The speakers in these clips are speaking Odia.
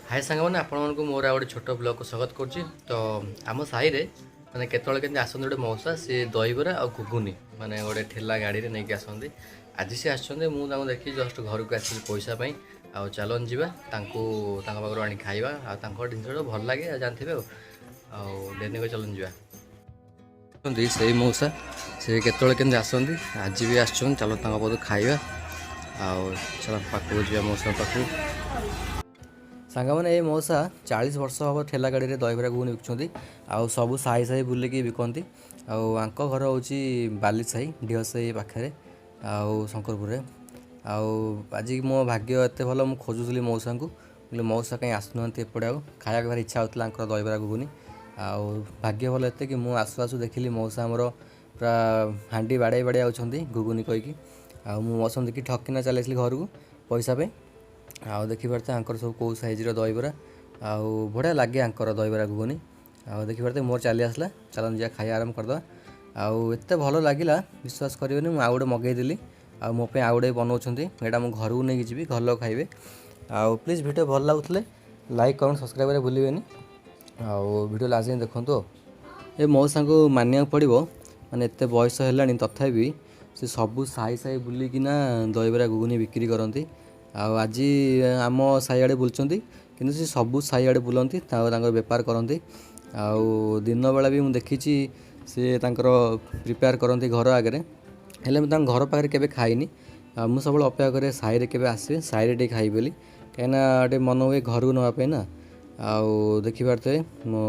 ହାଇ ସାଙ୍ଗମାନେ, ଆପଣମାନଙ୍କୁ ମୋର ଆଉ ଗୋଟେ ଛୋଟ ବ୍ଲଗ୍କୁ ସ୍ୱାଗତ କରୁଛି। ତ ଆମ ସାହିରେ ମାନେ କେତେବେଳେ କେମିତି ଆସନ୍ତି ଗୋଟେ ମଉସା, ସିଏ ଦହିବରା ଆଉ ଘୁଗୁନି ମାନେ ଗୋଟେ ଠେଲା ଗାଡ଼ିରେ ନେଇକି ଆସନ୍ତି। ଆଜି ସେ ଆସିଛନ୍ତି, ମୁଁ ତାଙ୍କୁ ଦେଖି ଜଷ୍ଟ ଘରକୁ ଆସିଲି ପଇସା ପାଇଁ। ଆଉ ଚାଲନ୍ତୁ ଯିବା ତାଙ୍କୁ ତାଙ୍କ ପାଖରୁ ଆଣି ଖାଇବା। ଆଉ ତାଙ୍କ ଜିନିଷଟା ଭଲ ଲାଗେ ଆଉ ଜାଣିଥିବେ। ଆଉ ଆଉ ଡେରି କରି ଚାଲନ୍ତୁ ଯିବା। ଆସନ୍ତି ସେଇ ମଉସା, ସେ କେତେବେଳେ କେମିତି ଆସନ୍ତି, ଆଜି ବି ଆସିଛନ୍ତି। ଚାଲ ତାଙ୍କ ପାଖରୁ ଖାଇବା। ଆଉ ଚାଲ ପାଖକୁ ଯିବା, ମଉସାଙ୍କ ପାଖକୁ। ସାଙ୍ଗମାନେ, ଏ ମଉସା 40 ବର୍ଷ ହେବ ଠେଲା ଗାଡ଼ିରେ ଦହିବରା ଘୁଗୁନି ବିକୁଛନ୍ତି ଆଉ ସବୁ ସାହି ସାହି ବୁଲିକି ବିକନ୍ତି। ଆଉ ଆଙ୍କ ଘର ହେଉଛି ବାଲି ସାହି, ଢିଅ ସାହି ପାଖରେ ଆଉ ଶଙ୍କରପୁରରେ। ଆଉ ଆଜି ମୋ ଭାଗ୍ୟ ଏତେ ଭଲ, ମୁଁ ଖୋଜୁଥିଲି ମଉସାଙ୍କୁ, ବୋଲେ ମଉସା କାହିଁ ଆସୁନାହାନ୍ତି ଏପଟେ। ଆଉ ଖାଇବାକୁ ଭାରି ଇଚ୍ଛା ହେଉଥିଲା ଆଙ୍କର ଦହିବରା ଘୁଗୁନି। ଆଉ ଭାଗ୍ୟ ଭଲ ଏତେ କି ମୁଁ ଆସୁ ଆସୁ ଦେଖିଲି ମଉସା ଆମର ପୁରା ହାଣ୍ଡି ବାଡ଼େଇ ବାଡ଼େଇ ଆଉଛନ୍ତି ଘୁଗୁନି କହିକି। ଆଉ ମୁଁ ମଉସାଙ୍କୁ ଦେଖି ଠକିନା ଚାଲି ଆସିଲି ଘରକୁ ପଇସା ପାଇଁ। ଆଉ ଦେଖିପାରୁଥିବେ ଆଙ୍କର ସବୁ କେଉଁ ସାଇଜ୍ର ଦହିବରା, ଆଉ ବଢ଼ିଆ ଲାଗେ ଆଙ୍କର ଦହିବରା ଘୁଗୁନି। ଆଉ ଦେଖିପାରୁଥିବେ ମୋର ଚାଲି ଆସିଲା, ଚାଲନ୍ତୁ ଯିବା ଖାଇବା ଆରମ୍ଭ କରିଦେବା। ଆଉ ଏତେ ଭଲ ଲାଗିଲା, ବିଶ୍ୱାସ କରିବେନି, ମୁଁ ଆଉ ଗୋଟେ ମଗେଇଦେଲି। ଆଉ ମୋ ପାଇଁ ଆଉ ଗୋଟେ ବନାଉଛନ୍ତି, ଏଇଟା ମୁଁ ଘରକୁ ନେଇକି ଯିବି, ଘର ଲୋକ ଖାଇବେ। ଆଉ ପ୍ଲିଜ୍ ଭିଡ଼ିଓ ଭଲ ଲାଗୁଥିଲେ ଲାଇକ୍, କମେଣ୍ଟ, ସବସ୍କ୍ରାଇବ୍ କରିବା ଭୁଲିବେନି। ଆଉ ଭିଡ଼ିଓ ଲାଷ୍ଟ ଯାଏଁ ଦେଖନ୍ତୁ। ଆଉ ଏ ମଉସାଙ୍କୁ ମାନିବାକୁ ପଡ଼ିବ, ମାନେ ଏତେ ବୟସ ହେଲାଣି ତଥାପି ସେ ସବୁ ସାହି ସାହି ବୁଲିକିନା ଦହିବରା ଘୁଗୁନି ବିକ୍ରି କରନ୍ତି। ଆଉ ଆଜି ଆମ ସାହି ଆଡ଼େ ବୁଲୁଛନ୍ତି, କିନ୍ତୁ ସେ ସବୁ ସାହି ଆଡ଼େ ବୁଲନ୍ତି, ତାଙ୍କର ବେପାର କରନ୍ତି। ଆଉ ଦିନବେଳା ବି ମୁଁ ଦେଖିଛି ସେ ତାଙ୍କର ପ୍ରିପେୟାର କରନ୍ତି ଘର ଆଗରେ। ହେଲେ ମୁଁ ତାଙ୍କ ଘର ପାଖରେ କେବେ ଖାଇନି। ଆଉ ମୁଁ ସବୁବେଳେ ଅପେକ୍ଷା କରେ ସାହିରେ କେବେ ଆସିବେ, ସାହିରେ ଟିକେ ଖାଇବି ବୋଲି, କାହିଁକିନା ଟିକେ ମନ ହୁଏ ଘରକୁ ନେବା ପାଇଁ ନା। ଆଉ ଦେଖିପାରୁଥିବେ ମୁଁ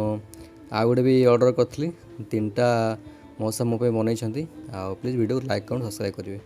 ଆଉ ଗୋଟେ ବି ଅର୍ଡ଼ର କରିଥିଲି, ତିନିଟା ମଉସା ମୋ ପାଇଁ ବନେଇଛନ୍ତି। ଆଉ ପ୍ଲିଜ୍ ଭିଡ଼ିଓକୁ ଲାଇକ୍, କମେଣ୍ଟ, ସବସ୍କ୍ରାଇବ୍ କରିବେ।